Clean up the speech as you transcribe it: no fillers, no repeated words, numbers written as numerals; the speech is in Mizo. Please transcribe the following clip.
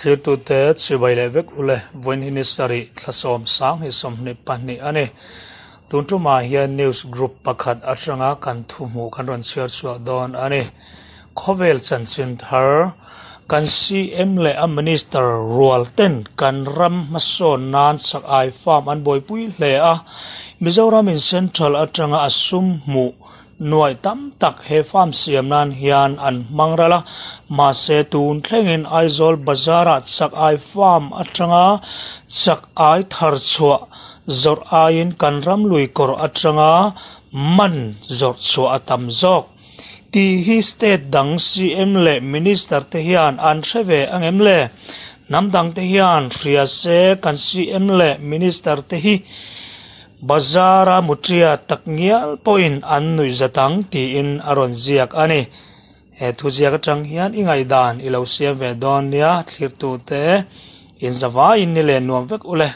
Thlirtute chibai leh vek ule vawiin hi ni sarih thla sawmsang hi 22 a ni. Tun tumah hian news group pakhat atanga kan thu hmuh kan rawn chhiar chhuah dawn a ni. Khawvel chanchin thar kan CM leh a minister rual ten kan ram hmasawn nan sak ai farm an buaipui hle a, Mizoram in central atanga a sum hmuh Nuaih tam tak he farm siam nan hian an hmang ral a, mahse tun thlengin Aizawl bazar-ah chak ai farm atanga chak ai thar chhuah zawrh aiin kan ram lui kawr atanga man zawrh chhuah a tam zawk tih hi state dang CM leh minister te hian an hre ve angem le? Hnam dang te hian hria se kan CM leh minister te hi Bazar-a mutria tak ngial pawhin an nuih zat ang tiin a rawn ziak a ni. He thuziak atang hian i ngaihdan i lo siam ve dawn nia, thlirtute in zavaiin ni leh nuam vek ule.